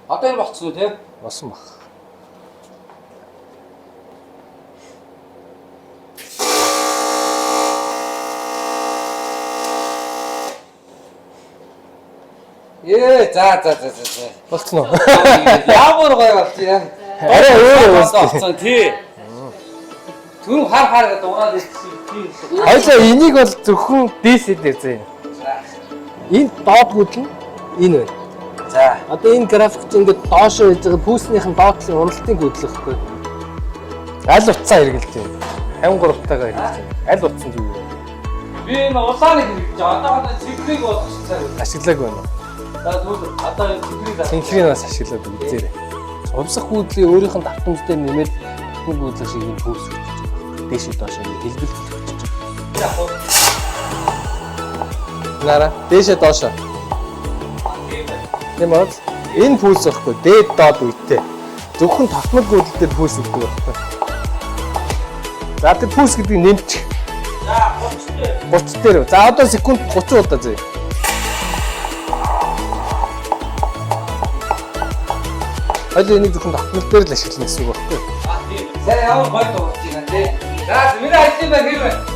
Одоо энэ болцсон уу те? Болсон баг. Ээ, за за за за за. Болцсон уу? Ямар гоё болчих юм. Арай өөр болсон болсон. тий. Түрүү хар хар гэдэг ураад ирсэн тий. Хоёлаа энийг бол зөвхөн дээсээ дээр зэ. Энэ доод гүдэл нь энэ байна. За. Одоо энэ график чинь ингээд доошоо байж байгаа пүүснийх нь доод талын уналтын гүдэл байхгүй. Аль утсаа хэрэгэлж байна. 53 таагаа хэрэглэж байна. Аль утсан зүгээр. Би энэ улааныг хэрэглэж байгаа. Одоо одоо цэнхрийг болгочихсон. Ашиглаагүй байна. За тэгвэл одоо энэ цэнхрийг заа. Цэнхрийн бас ашиглаад үзээрэй. Увсах гүйдлийн өөрийнх нь давтамж дээр нэмээд бүтэн гүйдлэг шиг юм пүүс өгч байгаа. Дээшээ доошоо ингэ хэлбэлзэл өгч байгаа. Нара дээшээ доошоо. Тийм үү? Энэ пүүс байхгүй дээд доод үедээ. Зөвхөн тогтмол гүйдэл дээр пүүс өгдөг байхгүй. За тэр пүүс гэдгийг нэмчих. За 30 дээр. 30 дээр. За одоо секунд 30 удаа зөө. Хоёул энийг зөвхөн тогтмол дээр л ашиглана гэсэн үг байхгүй. А тийм. Сайн ямар гоё дууж байна тий. За миний ажлын байр хэр вэ?